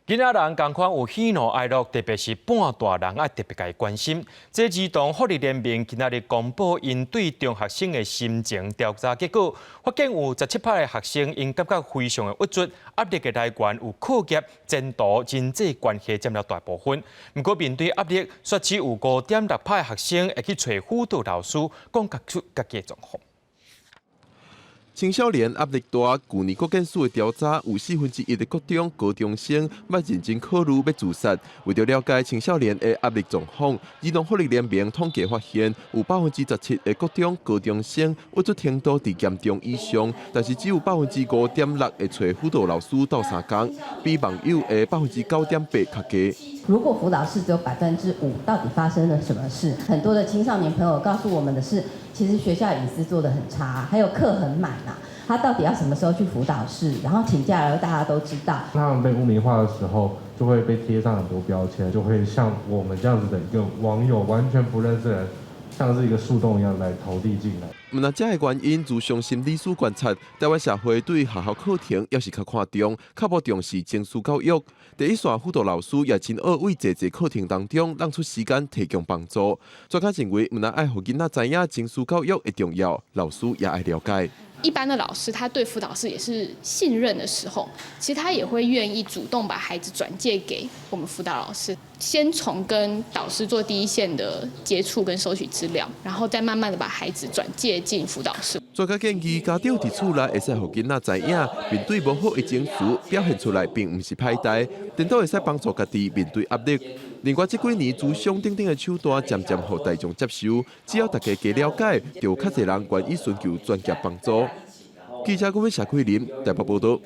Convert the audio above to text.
囡仔人仝款有喜怒哀樂，特別是半大人愛特別共伊關心。這兒童福利聯盟今仔日公布𪜶對中學生的心情調查結果，發現有17%的學生𪜶感覺非常的鬱卒，壓力的來源有課業、前途、人際關係佔了大部分。毋過面對壓力，煞只有5.6%的學生會去揣輔導老師，講出家己的狀況。青少年壓力大，舊年國健署的調查，有1/4的國中高中生捌認真考慮欲自殺。為著了解青少年的壓力狀況，兒童福利聯盟統計發現，有17%的國中高中生鬱卒程度佇嚴重以上，但是只有5.6%會揣輔導老師鬥相共，比網友的9.8%較低。如果輔導室只有5%，到底發生了什麼事？很多的青少年朋友告訴我們的是，其實學校隱私做得很差，還有課很滿啊。他到底要什麼時候去輔導室？然後請假了，大家都知道。他們被污名化的時候，就會被貼上很多標籤，就會像我們這樣子的一個網友，完全不認識人，像是一個樹洞一樣來投遞進來。毋但這个原因，諮商心理師觀察，台灣社會對學校課程猶是較看重，較無重視情緒教育。第一線輔導老師也真愛為濟濟課程當中讓出時間提供幫助。專家認為，毋但愛予囡仔知影情緒教育的重要，老師也愛了解。一般的老師，他對輔導室也是信任的時候，其實他也會願意主動把孩子轉介給我們輔導老師，先從跟導師做第一線的接觸跟收取資料，然後再慢慢的把孩子轉介進輔導室。專家建議家長佇厝內會使予囡仔知影，面對無好的情緒表現出來並毋是歹代，顛倒會使幫助家己面對壓力。另外，這幾年諮商等等的手段漸漸予大眾接受，只要大家加了解，就有較濟人願意尋求專業幫助。記者郭偉、謝桂林台北報道。